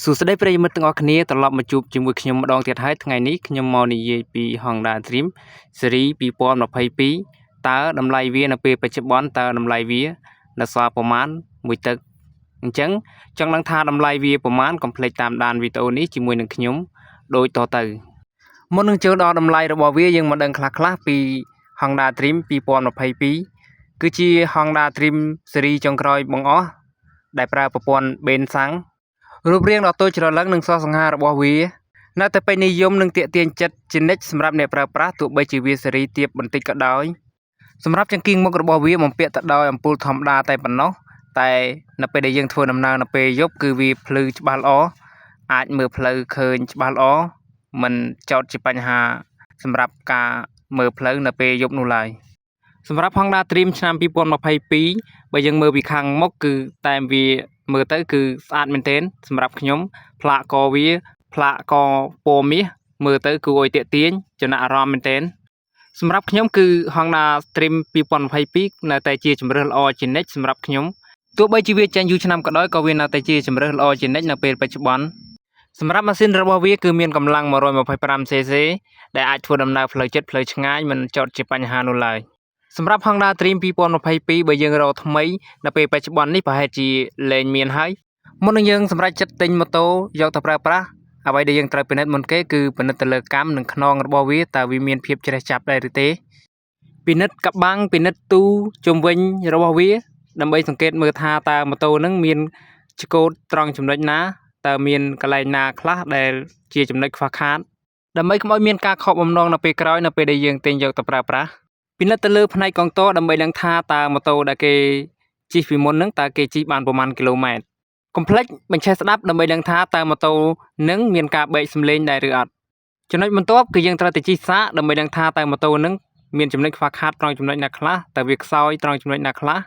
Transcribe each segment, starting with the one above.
សួស្តីប្រិយមិត្តទាំងអស់គ្នាត្រឡប់មកជួបជាមួយខ្ញុំម្ដងទៀតហើយថ្ងៃនេះខ្ញុំមកនិយាយពី Honda Dream ស៊េរី2022តើតម្លៃវានៅពេលបច្ចុប្បន្នតើតម្លៃវានៅសល់ប្រមាណមួយទឹកអញ្ចឹងចង់ដឹងថាតម្លៃវាប្រមាណកុំភ្លេចតាមដានវីដេអូនេះជាមួយនឹងខ្ញុំដូចតទៅមុននឹងចូលដល់តម្លៃរបស់វាយើងមកដឹងខ្លះៗពី Honda Dream 2022គឺជា Honda Dream ស៊េរីចុងក្រោយបង្អស់ដែលប្រើប្រព័ន្ធបេនសាំង រូបរាងដ៏តូចច្រឡឹងនិងស្រស់សង្ហារបស់វានៅតែពេញនិយមនិងទាក់ទាញចិត្តជានិច្ចសម្រាប់អ្នកប្រើប្រាស់ទោះបីជាវាស៊េរីទាបបន្តិចក៏ដោយសម្រាប់ចង្គៀងមុខរបស់វាបំពាក់ទៅដោយអំពូលធម្មតាតែប៉ុណ្ណោះតែនៅពេលដែលយើងធ្វើដំណើរនៅពេលយប់គឺវាភ្លឺច្បាស់ល្អអាចមើលផ្លូវឃើញច្បាស់ល្អមិនចោទជាបញ្ហាសម្រាប់ការមើលផ្លូវនៅពេលយប់នោះឡើយសម្រាប់ Honda Dream ឆ្នាំ2022បើយើងមើលពីខាងមុខគឺតែមវាមើលទៅគឺស្អាតមែនទែនសម្រាប់ខ្ញុំផ្លាកកវាផ្លាកកពណ៌មាសមើលទៅគួរឲ្យទាក់ទាញចំណាក់អារម្មណ៍មែនទែនសម្រាប់ខ្ញុំគឺ Honda Dream 2022នៅតែជាជម្រើសល្អជានិច្ចសម្រាប់ខ្ញុំទោះបីជាវាចេញយូរឆ្នាំក៏ដោយក៏វានៅតែជាជម្រើសល្អជានិច្ចនៅពេលបច្ចុប្បន្នសម្រាប់ម៉ាស៊ីនរបស់វាគឺមានកម្លាំង 125 cc ដែលអាចធ្វើដំណើរផ្លូវជិតផ្លូវឆ្ងាយមិនចោទជាបញ្ហានោះឡើយសម្រាប់ Honda Dream 2022បើយើងរកថ្មីនៅពេលបច្ចុប្បន្ននេះប្រហែលជាលែងមានហើយមុននឹងយើងសម្រេចចិត្តទិញម៉ូតូយកទៅប្រើប្រាស់អ្វីដែលយើងត្រូវពិនិត្យមុនគេគឺពិនិត្យទៅលើកាំនិងខ្នងរបស់វាតើវាមានភាពច្រេះចាប់ដែរឬទេពិនិត្យកបាំងពិនិត្យទូជុំវិញរបស់វាដើម្បីសង្កេតមើលថាតើម៉ូតូនឹងមានឆ្កូតត្រង់ចំណុចណាតើមានកន្លែងណាខ្លះដែលជាចំណុចខ្វះខាតដើម្បីកុំឲ្យមានការខកបំណងនៅពេលក្រោយនៅពេលដែលយើងទិញយកទៅប្រើប្រាស់ពិនិត្យទៅលើផ្នែកកង់ទ័រដើម្បីដឹងថាតើម៉ូតូដែលគេជិះពីមុនហ្នឹងតើគេជិះបានប្រមាណគីឡូម៉ែត្រកុំភ្លេចបញ្ឆេះស្ដាប់ដើម្បីដឹងថាតើម៉ូតូនឹងមានការបែកសំឡេងដែរឬអត់ចំណុចបន្ទាប់គឺយើងត្រូវតែជិះសាកដើម្បីដឹងថាតើម៉ូតូនឹងមានចំណុចខ្វះខាតត្រង់ចំណុចណាខ្លះតើវាខ្សោយត្រង់ចំណុចណាខ្លះ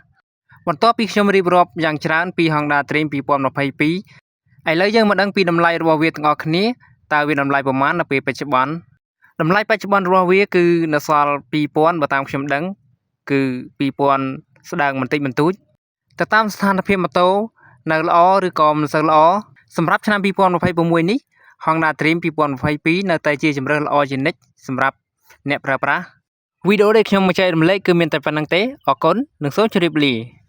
បន្ទាប់ពីខ្ញុំរៀបរាប់យ៉ាងច្រើនពី Honda Dream 2022ឥឡូវយើងមកដឹងពីតម្លៃរបស់វាទាំងអស់គ្នាតើវាតម្លៃប្រមាណនៅពេលបច្ចុប្បន្នតម្លៃបច្ចុប្បន្នរបស់វាគឺនៅសល់2000បើតាមខ្ញុំដឹងគឺ2000ស្ដើងបន្តិចបន្តួចទៅតាមស្ថានភាពម៉ូតូនៅល្អឬក៏មិនសូវល្អសម្រាប់ឆ្នាំ2026នេះ Honda Dream 2022នៅតែជាជម្រើសល្អជានិច្ចសម្រាប់អ្នកប្រើប្រាស់វីដេអូដែលខ្ញុំមកចែករំលែកគឺមានតែប៉ុណ្ណឹងទេអរគុណនិងសូមជម្រាបលា។